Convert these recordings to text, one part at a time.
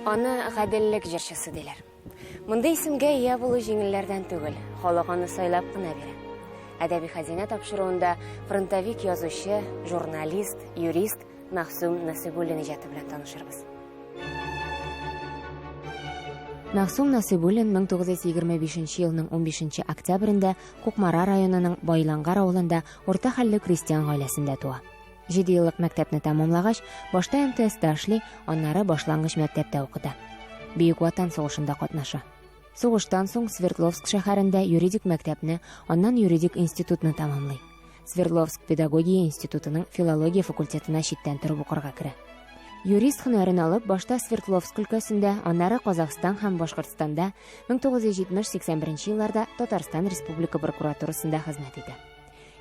Аны гаделлек җырчысы диләр. Мондый исемгә ия булу җиңелләрдән түгел, халык аны сайлап кына бирә. Әдәби хәзинә тапшыруында фронтовик язучы, журналист, юрист Мәгъсүм Насыйбуллин иҗаты белән танышырбыз. Мәгъсүм Насыйбуллин 1925 елның 15 октябрендә Кукмара районының Байлангар авылында урта хәлле крестьян гаиләсендә туа. Җидееллык мәктәпне тәмамлагач, башта МТСта эшли, аннары башлангыч мәктәптә укыта. Бөек Ватан сугышында катнаша. Сугыштан соң Свердловск шәһәрендә юридик мәктәпне, аннан юридик институтны тәмамлый. Свердловск педагогия институтының филология факультетына читтән торып укырга керә. Юрист һөнәрен алып, башта Свердловск өлкәсендә, аннары Казахстан һәм Башкортстанда 1970-81 елларда Татарстан Республика прокуратурасында хезмәт итә.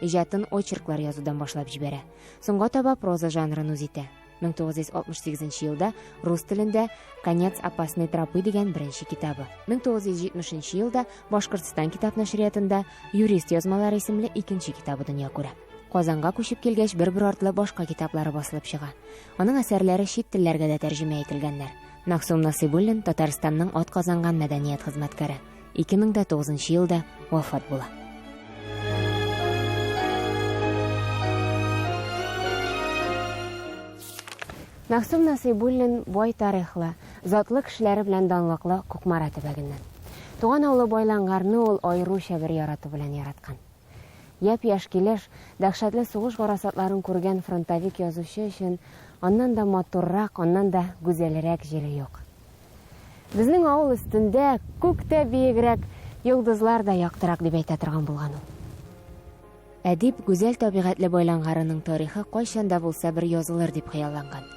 Иҗатын очерклар язудан башлап җибәрә. Соңга таба проза жанрын үз итә. 1968 елда рус телендә Конец опасной тропы дигән беренче китабы. 1970 елда Башкортстан китап нәшриятында Юрист язмалары исемле икенче китабы дөнья күрә. Казанга күчеп килгәч, бер-бер артлы башка китаплары басылып чыга. Аның әсәрләре чит телләргә дә тәрҗемә ителгәннәр. Мәгъсум Насыйбуллин Татарстанның атказанган мәдәният хезмәткәре. 2009 елда вафат була. Мәгъсум Насыйбуллин бай тарихлы, затлы кешеләре белән данлыклы Кукмара төбәгеннән. Туган авылы Байлангарны ул аеруча бер ярату белән яраткан. Япь-яшь килеш, дәһшәтле сугыш гарасатларын күргән фронтовик язучы өчен аннан да матуррак, аннан да гүзәлрәк җире юк. Безнең авыл өстендә күк тә биегрәк, йолдызлар да яктырак дип әйтә торган булган ул. Әдип гүзәл табигатьле Байлангарының тарихы кайчан да булса бер язылыр дип хыялланган.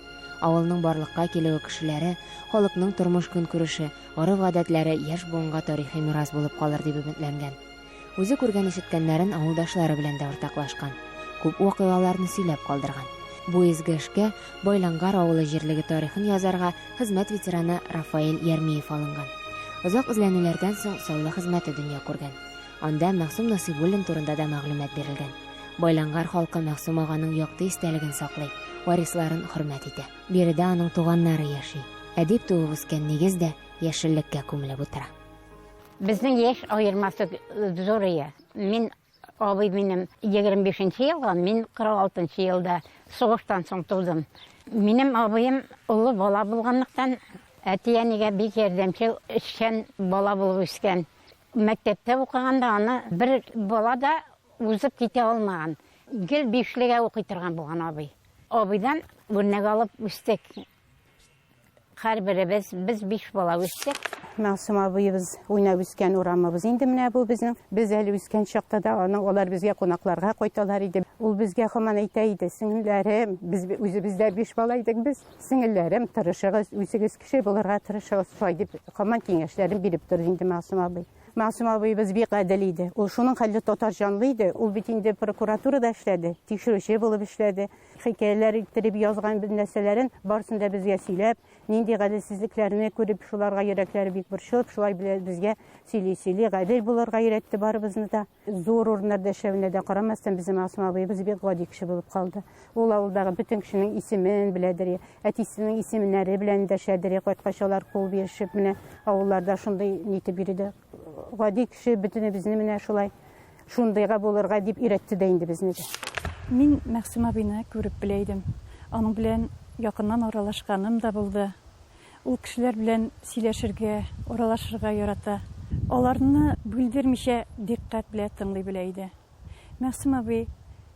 Авылның барлыкка килүе кешеләре, халыкның тормыш-көнкүреше, гореф-гадәтләре яшь буынга тарихи мирас булып калыр дип өметләнгән. Үзе күргән-ишеткәннәрен авылдашлары белән дә уртаклашкан. Күп вакыйгаларны сөйләп калдырган. Бу изге эшкә Байлангар авылы җирлеге тарихын язарга хезмәт ветераны Рафаэль Ярмиев алынган. Озак эзләнүләрдән соң саллы хезмәте дөнья күргән. Анда Мәгъсум Насыйбуллин турында да мәгълүмат бирелгән. Байлангар халкы Мәгъсум аганың якты истәлеген саклый, варисларын хөрмәт итә. Биредә аның туганнары яши. Әдип туып үскән нигез дә яшеллеккә күмелеп утыра. Безнең яшь аермасы зур ия. Мин абый минем 25 нче елгы, мин 46 нчы елда сугыштан соң тудым. Минем абыем олы бала булганлыктан, әти-әнигә бик ярдәмчел, эшчән бала булып үскән. Мәктәптә укыганда аны бер бала да узып китә алмаган. Гел бишлегә укый торган булган абый. Абыйдан үрнәк алып үстек. Һәрберебез, без биш бала үстек. Мәгъсум абыебыз уйнап үскән урамыбыз инде менә бу безнең. Без әле үскән чакта да аның алар безгә кунакларга кайталар иде. Ул безгә һаман әйтә иде, сеңелләрем, без үзебез дә биш бала идек без. Сеңелләрем, тырышыгыз, үзегез кеше булырга тырышыгыз, шулай дип һаман киңәшләрен биреп торды инде Мәгъсум абый. Мәгъсум абыебыз бик гадел иде. Ул шуның хәтле татар җанлы иде. Ул бит инде прокуратурада эшләде, тикшерүче булып эшләде. Хикәяләр иттереп язган бер нәрсәләрен барысын да безгә сөйләп, нинди гаделсезлекләрне күреп, шуларга йөрәкләре бик борчылып, шулай безгә сөйли-сөйли гадел булырга өйрәтте барыбызны да. Зур урыннарда эшләвенә дә карамастан, безнең Мәгъсум абыебыз бик гади кеше булып калды. Ул авылдагы бөтен кешенең исемен беләдер, әтисенең исемнәре белән дәшәдер, кайткач алар кул бирешеп, менә авылларда шундый нитеп йөриде. Гади кеше бөтенебезне менә шулай Шундыйга булырга дип өйрәтте дә инде безне дә. Мин Мәгъсүм абыйны күреп белә идем. Аның белән якыннан аралашканым да булды. Ул кешеләр белән сөйләшергә, аралашырга ярата. Аларны бүлдермичә дикъкать белә тыңлый белә иде. Мәгъсүм абый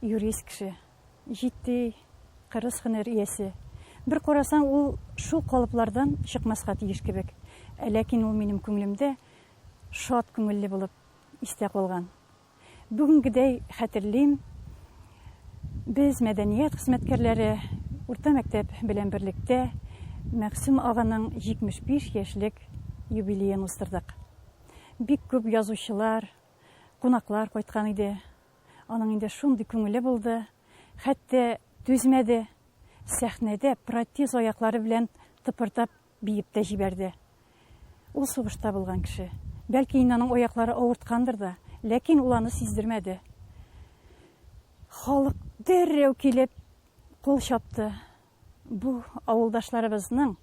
юрист кеше. Җитди, кырыс һөнәр иясе. Бер карасаң, ул шул калыплардан чыкмаска тиеш кебек. Ә ләкин ул минем күңелемдә шат күңелле булып истә калган. Бүгенгедәй хәтерлим, без, мәдәният хезмәткәрләре, урта мәктәп белән берлектә Мәгъсүм аганың 75 яшьлек юбилеен уздырдык. Бик күп язучылар, кунаклар кайткан иде. Аның инде шундый күңеле булды, хәтта түзмәде, сәхнәдә протез аяклары белән тыпырдап Биеп тә җибәрде. Ул сугышта булган кеше. Бәлки инде аның аяклары авырткандыр да, ләкин ул аны сиздермәде. Халык дәррәү килеп кул чапты. Бу авылдашларыбызның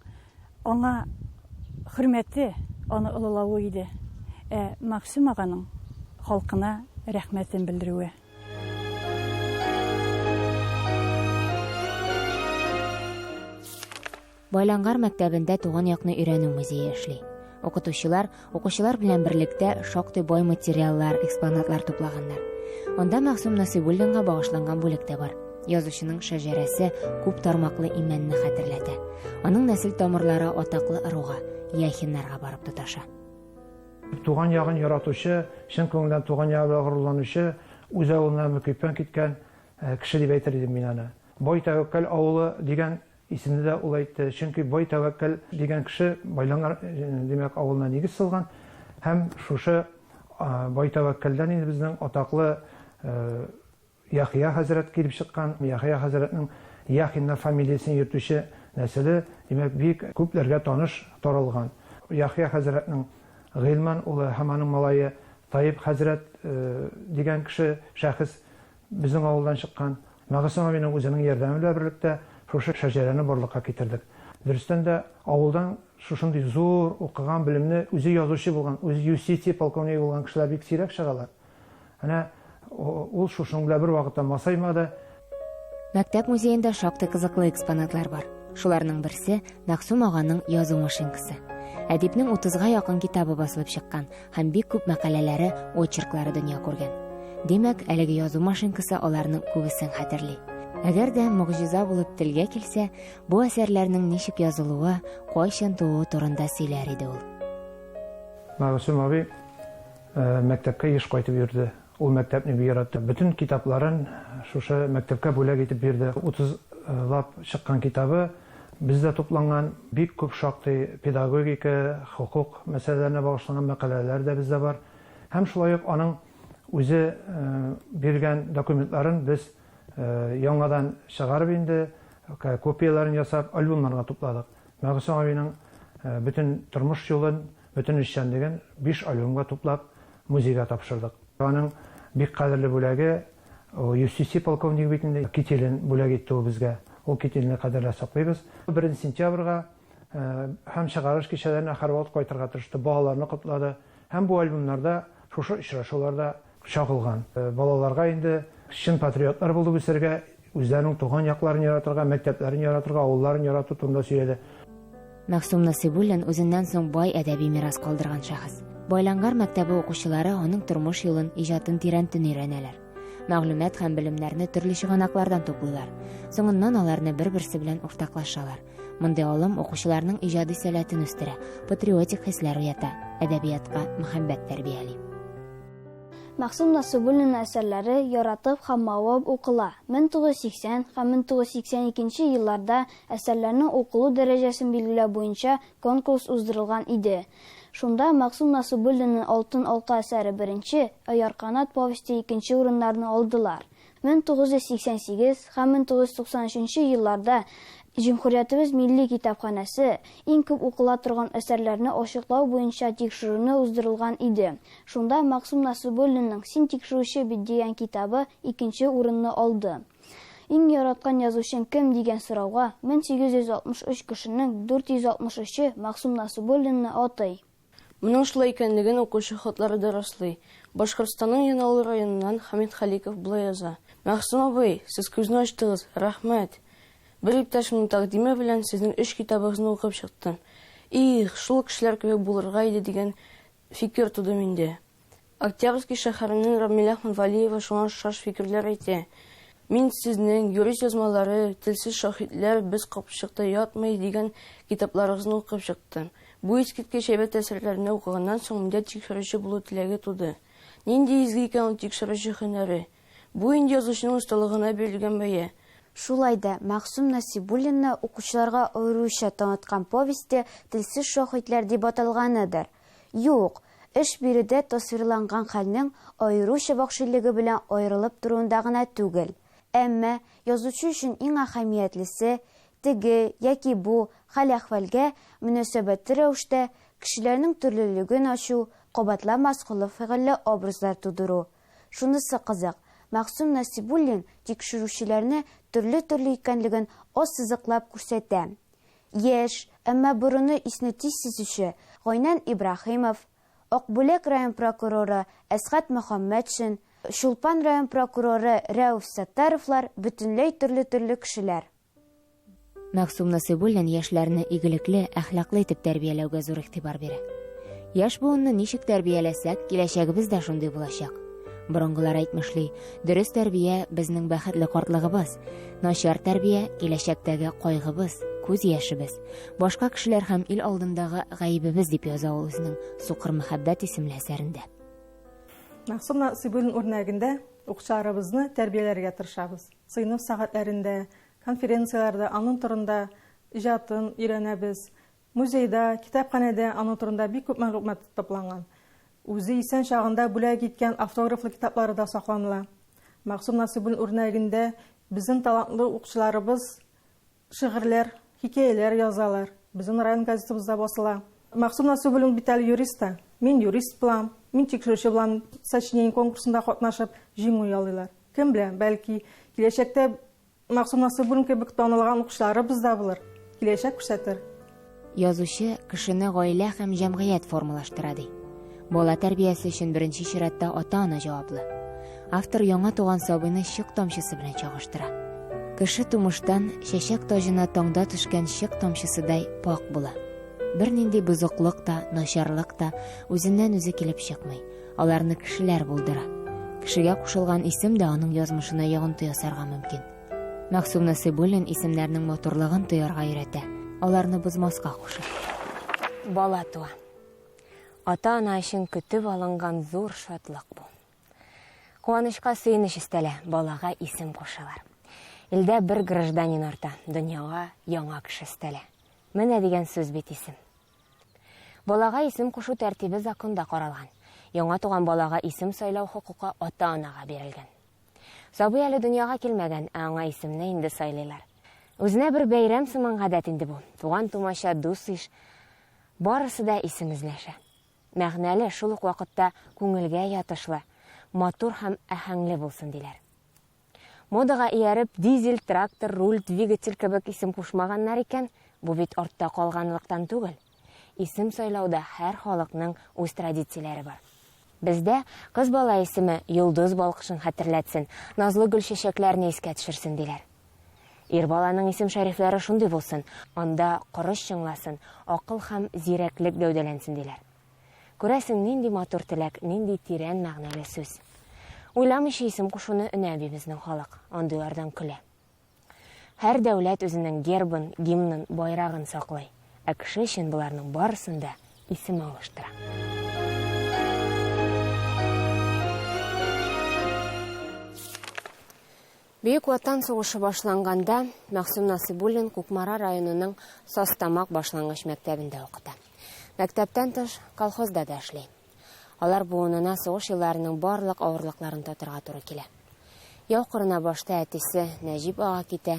аңа хөрмәте, аны олылавы иде. Ә Мәгъсүм аганың халкына рәхмәтен белдерүе. Байлангар мәктәбендә туган якны өйрәнү музее эшли. Укытучылар, укучылар белән берлектә шактый бай материаллар, экспонатлар туплаганнар. Анда Мәгъсүм Насыйбуллинга багышланган бүлек тә бар. Язучының шәҗәрәсе күп тармаклы имәнне хәтерләтә. Аның нәсел тамырлары атаклы ыруга, Яхиннарга барып тоташа. Туган ягын яратучы, чын күңелдән туган ягы белән горурланучы, үз авылына мөкиббән киткән кеше дип әйтер идем мин аны. Бай тәвәккәл авылы дигән Исемне дә ул әйтте. Чөнки Бай Тәвәккәл дигән кеше Байлангар, димәк, авылына нигез салган һәм шушы Бай Тәвәккәлдән инде безнең атаклы Яхъя хәзрәт килеп чыккан. Яхъя хәзрәтнең Яхиннар фамилиясен йөртүче нәселе, димәк, бик күпләргә таныш, таралган. Яхъя хәзрәтнең Гыйльман улы һәм аның малае Таиб хәзрәт дигән кеше, шәхес Безнең авылдан чыккан Мәгъсүм абыйның үзенең ярдәме белән берлектә шушы шәҗәрәне барлыкка китердек. Дөрестән дә, авылдан шушындый зур, укыган, белемле, үзе язучы булган, үзе юстиция полковнигы булган кешеләр бик сирәк чыгалар. Әнә ул шушының белән бервакытта масаймады. Мәктәп музеенда шактый кызыклы экспонатлар бар. Шуларның берсе, Мәгъсүм аганың язу машинкасы. Әдипнең утызга якын китабы басылып чыккан, һәм бик күп мәкаләләре, очерклары дөнья күргән. Димәк, әлеге язу машинкасы аларның күбесен хәтерли. Әгәр дә могҗиза булып телгә килсә, бу әсәрләрнең ничек язылуы, кайчан тууы турында сөйләр иде ул. Мәгъсүм абый мәктәпкә еш кайтып йөрде. Ул мәктәпне бик яратты. Бөтен китапларын шушы мәктәпкә бүләк итеп бирде. 30 лап чыккан китабы бездә тупланган. Бик күп шактый педагогика, хокук мәсьәләләренә багышланган мәкаләләр дә бездә бар. Һәм шулай ук аның үзе биргән документларын без яңадан чыгарып инде, копияләрен ясап, альбомнарга тупладык. Мәгъсүм абыйның бөтен тормыш юлын, бөтен эшчәнлеген биш альбомга туплап, музейга тапшырдык. Аның бик кадерле бүләге, ул юстиция полковнигы бит инде, кителен бүләк итте ул безгә. Ул кительне кадерләп саклыйбыз. Беренче сентябрьгә һәм чыгарылыш кичәләренә һәрвакыт кайтырга тырышты, балаларны котлады. Һәм бу альбомнарда шушы очрашулар да чагылган. Балаларга инде чын патриотлар булып үсәргә, үзләренең туган якларын яратырга, мәктәпләрен яратырга, авылларын ярату турында сөйләде. Мәгъсүм Насыйбуллин үзеннән соң бай әдәби мирас калдырган шәхес. Байлангар мәктәбе укучылары аның тормыш юлын, иҗатын тирәнтен өйрәнәләр. Мәгълүмат һәм белемнәрне төрле чыганаклардан туплыйлар. Соңыннан аларны бер-берсе белән уртаклашалар. Мондый алым укучыларның иҗади сәләтен үстерә, патриотик хисләр уята, әдәбиятка мәхәббәт тәрбияли. Мәгъсүм Насыйбуллин әсәрләре яратып һәм мавыгып укыла. 1980 һәм 1982 нче елларда әсәрләрнең укылу дәрәҗәсен билгеләү буенча конкурс уздырылган иде. Шунда Мәгъсүм Насыйбуллинның Алтын алка әсәре беренче, ә Ярканат повесте икенче урыннарны алдылар. 1988 һәм 1993 нче елларда Җөмһүриятебез Милли китапханәсе иң күп укыла торган әсәрләрне ачыклау буенча тикшерүне уздырылган иде. Шунда Мәгъсүм Насыйбуллинның Син тикшерүче бит дигән китабы икенче урынны алды. Иң яраткан язучың кем дигән сорауга 1863 кешенең 463-е Мәгъсүм Насыйбуллинны атый. Моның шулай икәнлеген укучы хатлары да раслый. Башкортстанның Янаул районыннан Хәмит Халиков болай яза, Мәгъсүм абый, сез күзне ачтыгыз, рәхмәт! Бер иптәшемнең тәкъдиме белән сезнең өч китабыгызны укып чыктым. Их, шул кешеләр кебек булырга иде дигән фикер туды миндә. Октябрьский шәһәреннән Рамилә Ханвалиева шуңа охшаш фикерләр әйтә. Мин сезнең Юрист язмалары, Телсез шаһитләр, Без капчыкта ятмый дигән китапларыгызны укып чыктым. Бу искиткеч әйбәт әсәрләрне укыганнан соң миндә тикшерүче булу теләге туды. Нинди изге икән ул тикшерүче һөнәре! Бу инде язучының осталыгына бирелгән бәя. Шулай да, Мәгъсүм Насыйбуллинны укучыларга аеруча таныткан повесте Телсез шаһитләр дип аталганыдыр. Юк, эш биредә тасвирланган хәлнең аеруча вәхшилеге белән аерылып торуында гына түгел. Әмма язучы өчен иң әһәмиятлесе, теге яки бу хәл-әхвәлгә мөнәсәбәтле рәвештә кешеләрнең төрлелеген ачу, кабатламас холык-фигыльле образлар тудыру. Шунысы кызык, Мәгъсүм Насыйбуллин тикшерүчеләрне төрле-төрле икәнлеген ассызыклап күрсәтә. Яшь, әмма борыны исне тиз сизүче Гайнан Ибраһимов, Акбүләк район прокуроры Әсгать Мөхәммәтшин, Чулпан район прокуроры Рәүф Саттаровлар бөтенләй төрле-төрле кешеләр. Мәгъсум Насыйбуллин яшьләрне игелекле, әхлаклы итеп тәрбияләүгә зур игътибар бирә. Яшь буынны ничек тәрбияләсәк, киләчәгебез дә шундый булачак. Борынгылар әйтмешли, дөрес тәрбия безнең бәхетле картлыгыбыз, начар тәрбия киләчәктәге кайгыбыз, күз яшебез, башка кешеләр һәм ил алдындагы гаебебез дип яза ул үзенең Сукыр мәхәббәт исемле әсәрендә. Мәгъсум Насыйбуллин үрнәгендә укучыларыбызны тәрбияләргә тырышабыз. Сыйныф сәгатьләрендә, конференцияләрдә аның турында иҗатын өйрәнәбез. Музейда, китапханәдә аның турында бик күп мәгълүмат тупланган. Үзе исән чагында бүләк иткән автографлы китаплары да сакланыла. Мәгъсум Насыйбуллин үрнәгендә безнең талантлы укучыларыбыз шигырьләр, хикәяләр язалар. Безнең район газетабызда басыла. Мәгъсум Насыйбуллин бит әле юрист та. Мин юрист булам, мин тикшерүче булам сочинение конкурсында катнашып, җиңү яулыйлар. Кем белә, бәлки, киләчәктә Мәгъсум Насыйбуллин кебек танылган укучыларыбыз да булыр. Киләчәк күрсәтер. Язучы кешене гаилә һәм җәмгыять формалаштыра, ди. Бала тәрбиясе өчен беренче чиратта ата-ана җаваплы. Автор яңа туган сабыйны чык тамчысы белән чагыштыра. Кеше тумыштан чәчәк таҗына таңда төшкән чык тамчысыдай пакь була. Бернинди бозыклык та, начарлык та үзеннән-үзе килеп чыкмый. Аларны кешеләр булдыра. Кешегә кушылган исем дә аның язмышына йогынты ясарга мөмкин. Мәгъсум Насыйбуллин исемнәрнең матурлыгын тоярга өйрәтә, аларны бозмаска куша. Бала туа. Ата-ана өчен көтеп алынган зур шатлык бу. Куанычка сөенеч өстәлә, балага исем кушалар. Илдә бер гражданин арта, дөньяга яңа кеше өстәлә. Менә дигән сүз бит исем. Балага исем кушу тәртибе законда каралган. Яңа туган балага исем сайлау хокукы ата-анага бирелгән. Сабый әле дөньяга килмәгән, ә аңа исемне инде сайлыйлар. Үзенә бер бәйрәм сыман гадәт инде бу. Туган-тумача, дус-иш, барысы да исем эзләшә. Мәгънәле, шул ук вакытта күңелгә ятышлы, матур һәм аһәңле булсын, диләр. Модага ияреп, дизель, трактор, руль, двигатель кебек исем кушмаганнар икән, бу бит артта калганлыктан түгел. Исем сайлауда һәр халыкның үз традицияләре бар. Бездә кыз бала исеме йолдыз балкышын хәтерләтсен, назлы гөл-чәчәкләрне искә төшерсен, диләр. Ир баланың исем-шәрифләре шундый булсын, анда корыч чыңласын, акыл һәм зирәклек гәүдәләнсен, диләр. Күрәсең, нинди матур теләк, нинди тирән мәгънәле сүз. Уйламыйча исем кушуны өнәми безнең халык, андыйлардан көлә. Һәр дәүләт үзенең гербын, гимнын, байрагын саклый, ә кеше өчен боларның барысын да исем алыштыра. Бөек Ватан сугышы башланганда Мәгъсум Насыйбуллин Кукмара районының Састамак башлангыч мәктәбендә укыта. Мәктәптән тыш колхозда да эшли. Алар буынына сугыш елларының барлык авырлыкларын татырга туры килә. Яу кырына башта әтисе Нәҗип ага китә,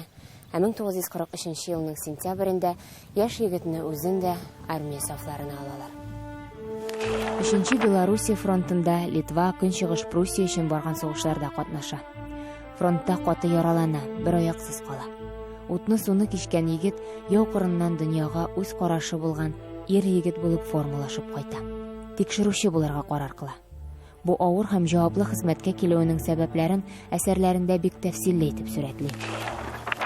ә 1943 елның сентябрендә яшь егетне үзен дә армия сафларына алалар. Өченче Белоруссия фронтында Литва, Көнчыгыш Пруссия өчен барган сугышларда катнаша. Фронтта каты яралана, бер аяксыз кала. Утны-суны кичкән егет яу кырыннан дөньяга үз карашы булган ир-егет булып формалашып кайта. Тикшерүче булырга карар кыла. Бу авыр һәм җаваплы хезмәткә килүенең сәбәпләрен әсәрләрендә бик тәфсилле итеп сурәтли.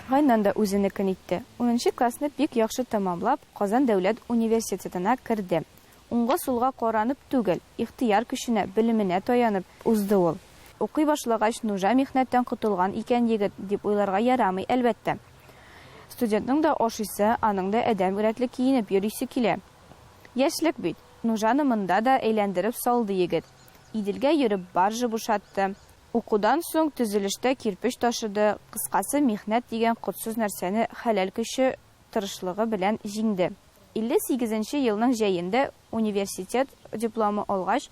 Гайнан да үзенекен итте. Унынчы классны бик яхшы тәмамлап, Казан дәүләт университетына керде. Уңга-сулга каранып түгел, ихтыяр көченә, белеменә таянып узды ул. Укый башлагач, нужа-михнәттән котылган икән егет, дип уйларга ярамый, әлбәттә. Студентның да ашыйсы, аның да адәм рәтле киенеп йөрисе килә. Яшьлек бит. Нужаны монда да әйләндереп салды егет. Иделгә йөреп баржа бушатты. Укудан соң төзелештә кирпеч ташыды, кыскасы, михнәт дигән котсыз нәрсәне хәләл көче, тырышлыгы белән җиңде. 58 нче елның җәендә университет дипломы алгач,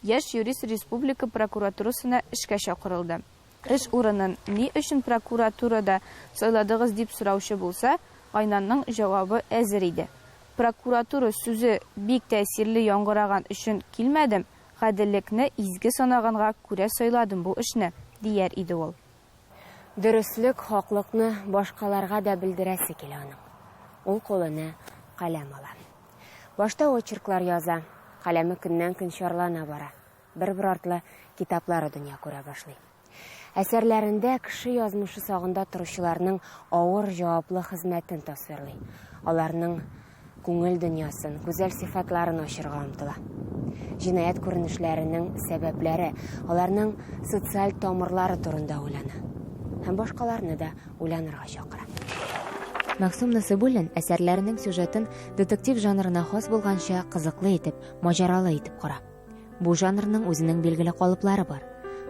яшь юрист республика прокуратурасына эшкә чакырылды. Эш урынын ни өчен прокуратурада сайладыгыз дип сораучы булса, Гайнанның җавабы әзер иде. Прокуратура сүзе бик тәэсирле яңгыраган өчен килмәдем, гаделлекне изге санаганга күрә сайладым бу эшне, дияр иде ул. Дөреслек, хаклыкны башкаларга да белдерәсе килә аның. ул кулына каләм ала. Башта очерклар яза, каләме көннән-көн чарлана бара. Бер-бер артлы китаплары дөнья күрә башлый. Әсәрләрендә кеше язмышы сагында торучыларның авыр җаваплы хезмәтен тасвирлый. Аларның күңел дөньясын, гүзәл сыйфатларын ачырга омтыла. Җинаять күренешләренең сәбәпләре, аларның социаль тамырлары турында уйлана. Һәм башкаларны да уйланырга чакыра. Мәгъсум Насыйбуллин әсәрләренең сюжетын детектив жанрына хас булганча кызыклы итеп, маҗаралы итеп кора. Бу жанрның үзенең билгеле калыплары бар.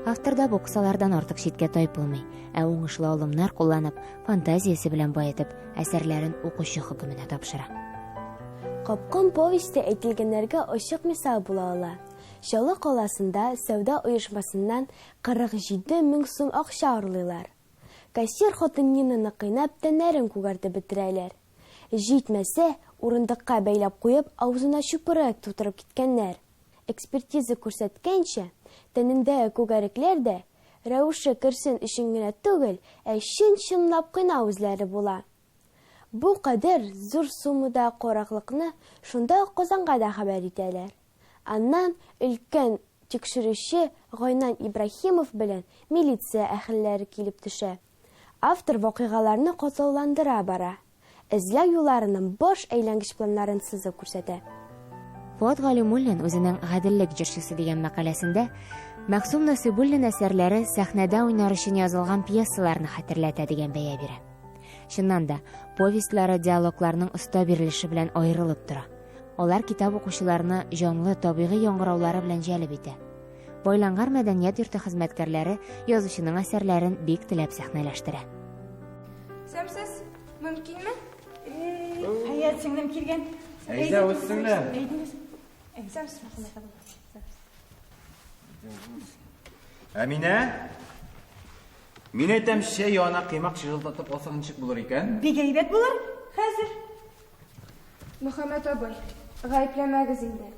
Автор да бу кысалардан артык читкә тайпылмый, ә уңышлы алымнар кулланып, фантазиясе белән баетып, әсәрләрен укучы хөкеменә тапшыра. Капкын повесте әйтелгәннәргә ачык мисал була ала. Чаллы каласында сәүдә оешмасыннан 47 мең сум акча урлыйлар. Кассир хатын Нинаны кыйнап, тәннәрен күгәртеп бетерәләр. Җитмәсә, урындыкка бәйләп куеп, авызына чүпрәк тутырып киткәннәр. Экспертиза күрсәткәнчә, тәнендәге күгәрекләр дә, рәвеше керсен өчен генә түгел, ә чын-чынлап кыйнау эзләре була. Бу кадәр зур суммада караклыкны шунда ук Казанга да хәбәр итәләр. Аннан өлкән тикшерүче Гайнан Ибраһимов белән милиция әһелләре килеп төшә. Автор вакыйгаларны катлауландыра бара, эзләү юлларының баш әйләнгеч планнарын сызып күрсәтә. Фоат Галимуллин үзенең Гаделлек җырчысы дигән мәкаләсендә Мәгъсум Насыйбуллин әсәрләре сәхнәдә уйнар өчен язылган пьесаларны хәтерләтә дигән бәя бирә. Чыннан да, повестьлары диалогларның оста бирелеше белән аерылып тора. Алар китап укучыларны җанлы, табигый яңгыраулары белән җәлеп итә. Байлангар мәдәният йорты хезмәткәрләре язучының әсәрләрен бик теләп сәхнәләштерә. Сәмсез, мөмкинме? Хәят сеңлем килгән. Әйдә, үз сеңлем. Әйдәгез. Сәмсез. Әминә? Мин әйтәм, чәй янына кыймак чыжылдатып алсаң ничек булыр икән? Бик әйбәт булыр. Хәзер. Мөхәммәт абый, гаепләмәгез инде.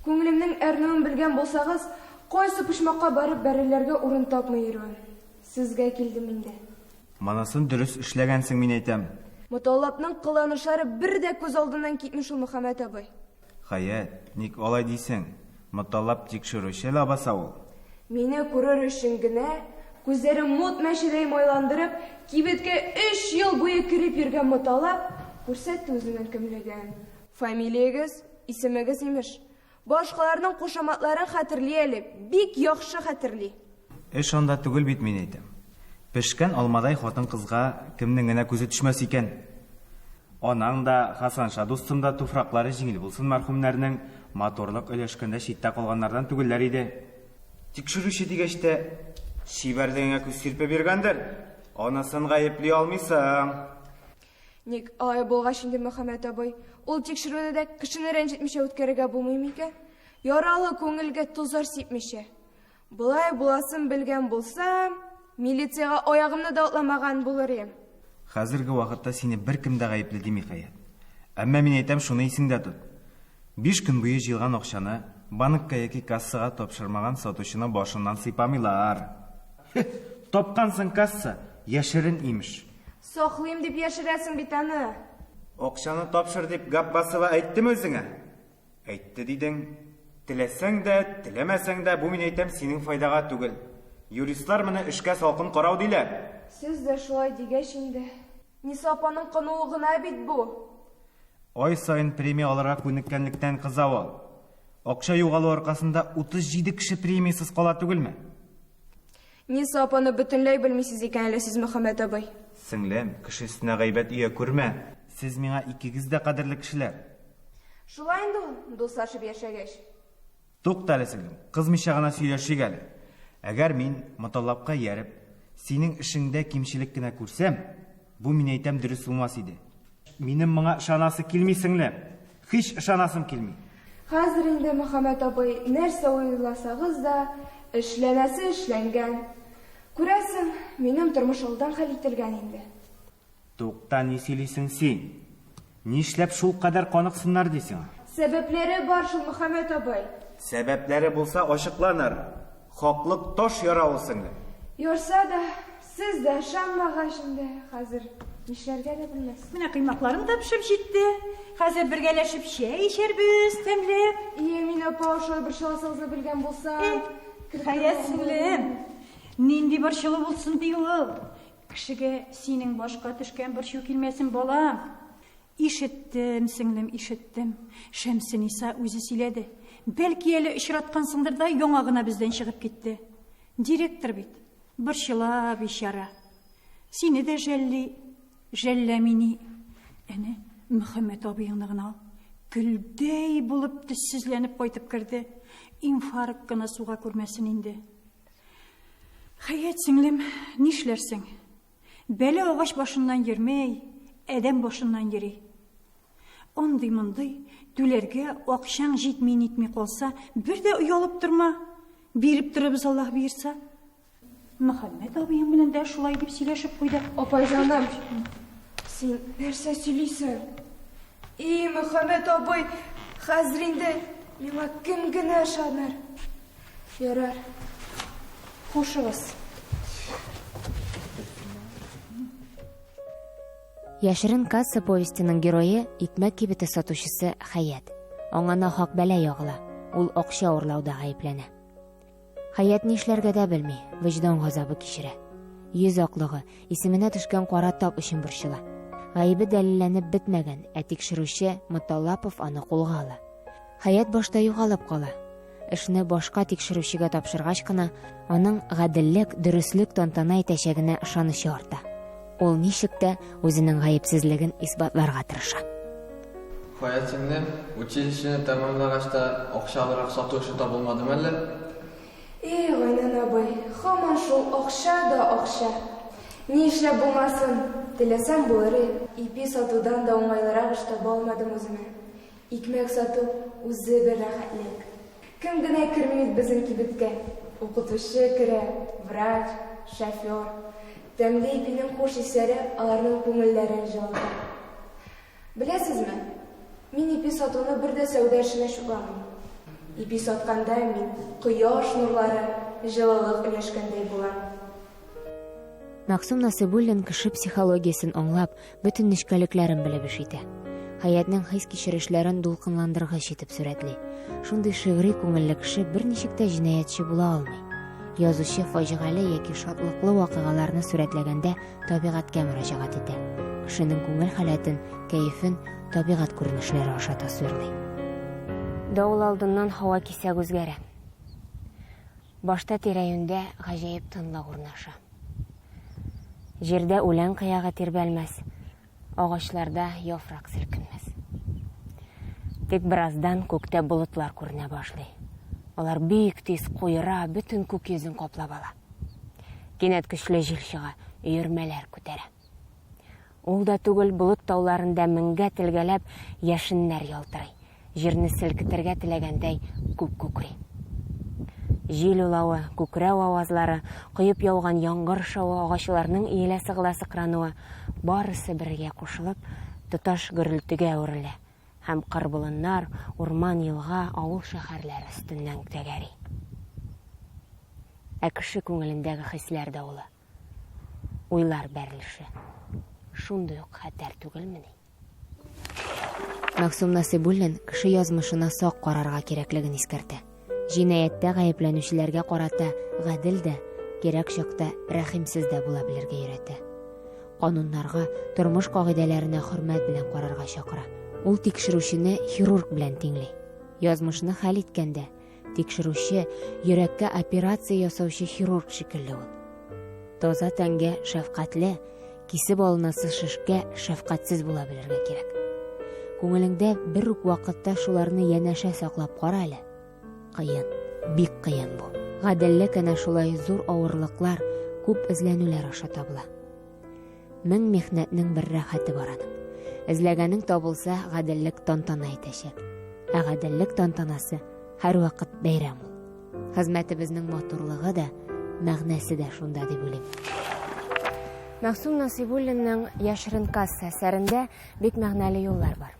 Күңелемнең әрнүен белгән булсагыз, кайсы почмакка барып бәрелергә урын тапмый йөрүем. Сезгә килдем инде. Монысын дөрес эшләгәнсең, мин әйтәм. Моталлапның кыланышлары бер дә күз алдыннан китми шул, Мөхәммәт абый. Хәят, ник алай дисең? Моталлап тикшерүче ләбаса ул. Мине күрер өчен генә, күзләрен мут мәчедәй майландырып, кибеткә өч ел буе кереп йөргән Моталлап күрсәтте үзенең кемлеген. Фамилиягез, исемегез, имеш. Башкаларның кушаматларын хәтерли әле, бик яхшы хәтерли. Эш анда түгел бит, мин әйтәм. Пешкән алмадай хатын-кызга кемнең генә күзе төшмәс икән? Анаң да, Хәсәнша дустым да туфраклары җиңел булсын мәрхүмнәрнең, матурлык өләшкәндә читтә калганнардан түгелләр иде. Тикшерүче дигәч тә, чибәрлегеңә күз сирпеп йөргәндер. Анысын гаепли алмыйсың. Ник алай булгач инде, Мөхәммәт абый, ул тикшерүне дә кешене рәнҗетмичә үткәрергә булмый микән? Яралы күңелгә тозлар сипмичә. Болай буласын белгән булсам, милициягә аягымны да атламаган булыр идем. Хәзерге вакытта сине беркем дә гаепле дими, Хәят. Әмма мин әйтәм, шуны исеңдә тот. Биш көн буе җыелган акчаны банкка яки кассага тапшырмаган сатучының башыннан сыйпамыйлар. Һе, тапкансың касса, яшерен, имеш. Саклыйм дип яшерәсең бит аны. Акчаны тапшыр дип Габбасова әйттеме үзеңә? Әйтте дидең. Теләсәң дә, теләмәсәң дә, бу мин әйтәм, синең файдага түгел. Юристлар моны эшкә салкын карау диләр. Сез дә шулай дигәч инде. Ниса апаның кынуы гына бит бу. Ай саен премия алырга күнеккәнлектән кыза ул. Акча югалу аркасында 37 кеше премиясез кала түгелме? Ниса апаны бөтенләй белмисез икән әле сез, Мөхәммәт абый. Сеңлем, кеше өстенә гайбәт өя күрмә. Сез миңа икегез дә кадерле кешеләр. Шулай инде ул, дуслашып яшәгәч. Тукта әле, сеңлем, кызмыйча гына сөйләшик әле. Әгәр мин, Моталлапка ияреп, синең эшеңдә кимчелек кенә күрсәм, бу, мин әйтәм, дөрес булмас иде. Минем моңа ышанасы килми, сеңлем. Һич ышанасым килми. Хәзер инде, Мөхәммәт абый, нәрсә уйласагыз да, эшләнәсе эшләнгән. Күрәсең, минем тормыш алдан хәл ителгән инде. Тукта, ни сөйлисең син? Нишләп шулкадәр каныксыннар ди сиңа? Сәбәпләре бар шул, Мөхәммәт абый. Сәбәпләре булса, ачыкланыр. Хаклык таш яра ул, сеңлем. Ярса да, сез дә ышанмагач инде хәзер. Нишләргә дә белмәс. Менә коймакларым да пешеп җитте. Хәзер бергәләшеп чәй эчәрбез, тәмләп. И, Әминә апа, шулай борчыласыгызны белгән булсам. Хәят сеңлем, нинди борчылу булсын ди ул? Кешегә синең башка төшкән борчу килмәсен, балам. Ишеттем, сеңлем, ишеттем. Шәмсениса үзе сөйләде. Бәлки әле очраткансыңдыр да, яңа гына бездән чыгып китте. Директор бит. Борчыла, бичара. Сине дә жәлли, жәлләмини. Әнә, Мөхәммәт абыеңны гына ал. Көлдәй булып төссезләнеп кайтып керде. Инфаркт кына суга күрмәсен инде. Хәят сеңлем, нишләрсең? Бәла агач башыннан йөрмәй, адәм башыннан йөри. Андый-мондый түләргә акчаң җитми-нитми калса, бер дә оялып торма. Биреп торабыз, Аллаһ боерса. Мөхәммәт абыең белән дә шулай дип сөйләшеп куйдык. Апай җаным, син нәрсә сөйлисең? И, Мөхәммәт абый, хәзер инде миңа кем генә ышаныр? Ярар. Хушыгыз. Яшерен касса повестеның герое икмәк кибете сатучысы Хәят. Аңа нахак бәла ягыла. Ул акча урлауда гаепләнә. Хәят нишләргә дә белми, вөҗдан газабы кичерә. Йөз аклыгы, исеменә төшкән кара тап өчен борчыла. Гаебе дәлилләнеп бетмәгән, ә тикшерүче Моталлапов аны кулга ала. Хәят башта югалып кала. Эшне башка тикшерүчегә тапшыргач кына, аның гаделлек, дөреслек тантана итәчәгенә ышанычы арта. Ул ничек тә үзенең гаепсезлеген исбатларга тырыша. Хәят сеңлем, училищены тәмамлагач та акчалырак сату эше табылмадымы әллә? И, Гайнан абый, һаман шул акча да акча. Ни эшләп булмасын, теләсәм булыр и. Ипи сатудан да уңайлырак эш таба алмадым үземә. Икмәк сату үзе бер рәхәтлек. Кем генә керми бит безнең кибеткә. Укытучы керә, врач, шофер. Тәмле ипинең хуш исләре аларның күңелләрен җылыта. Беләсезме, мин ипи сатуны бер дә сәүдә эшенә чутламыйм. Ипи сатканда мин кояш нурлары, җылылык өләшкәндәй булам. Мәгъсум Насыйбуллин кеше психологиясен аңлап, бөтен нечкәлекләрен белеп эш итә. Хәятнең хис-кичерешләрен дулкынландыргыч итеп сурәтли. Шундый шигъри күңелле кеше берничек тә җинаятьче була алмый. Язучы фаҗигале яки шатлыклы вакыйгаларны сурәтләгәндә табигатькә мөрәҗәгать итә. Кешенең күңел халәтен, кәефен табигать күренешләре аша тасвирлый. Давыл алдыннан һава кисәк үзгәрә. Башта тирә-юньдә гаҗәеп тынлык урнаша. Җирдә үлән кыягы тирбәлмәс, агачларда яфрак селкенмәс. Тик бераздан күктә болытлар күренә башлый. Алар бик тиз куера, бөтен күк йөзен каплап ала. Кинәт көчле җил чыга, өермәләр күтәрә. Ул да түгел, болыт тауларында меңгә телгәләп яшеннәр ялтырый, җирне селкетергә теләгәндәй күк күкри. Җил улавы, күкрәү авазлары, коеп яуган яңгыр шавы, агачларның иелә-сыгыла сыкрануы, барысы бергә кушылып, тоташ гөрелтегә әверелә һәм кыр-болыннар, урман-елга, авыл-шәһәрләр өстеннән тәгәри. Ә кеше күңелендәге хисләр давылы. Уйлар бәрелеше шундый ук хәтәр түгелмени? Мәгъсум Насыйбуллин кеше язмышына сак карарга кирәклеген искәртә. Җинаятьтә гаепләнүчеләргә карата гадел дә, кирәк чакта рәхимсез дә була белергә өйрәтә. Кануннарга, тормыш кагыйдәләренә хөрмәт белән карарга чакыра. Ул тикшерүчене хирург белән тиңли. Язмышны хәл иткәндә, Тикшерүче, йөрәккә операция ясаучы хирург шикелле ул. Таза тәнгә шәфкатьле, кисеп алынасы шешкә шәфкатьсез була белергә кирәк. Күңелеңдә бер үк вакытта шуларны янәшә саклап кара әле. Кыен, бик кыен бу. Гаделлек әнә шулай зур авырлыклар, күп эзләнүләр аша табыла. Мең михнәтнең бер рәхәте бар аның. Эзләгәнең табылса, гаделлек тантана итәчәк. Ә гаделлек тантанасы һәрвакыт бәйрәм ул. Хезмәтебезнең матурлыгы да, мәгънәсе дә шунда дип уйлыйм. Мәгъсум Насыйбуллинның Яшерен касса әсәрендә бик мәгънәле юллар бар.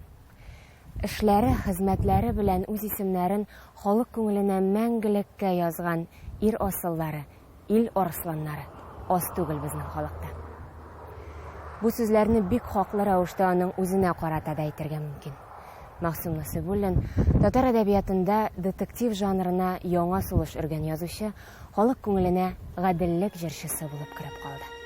Эшләре, хезмәтләре белән үз исемнәрен халык күңеленә мәңгелеккә язган ир асыллары, Ил арысланнары аз түгел безнең халыкта. Бу сүзләрне бик хаклы рәвештә аның үзенә карата да әйтергә мөмкин. Мәгъсүм Насыйбуллин, татар әдәбиятында детектив жанрына яңа сулыш өргән язучы, халык күңеленә гаделлек җырчысы булып кереп калды.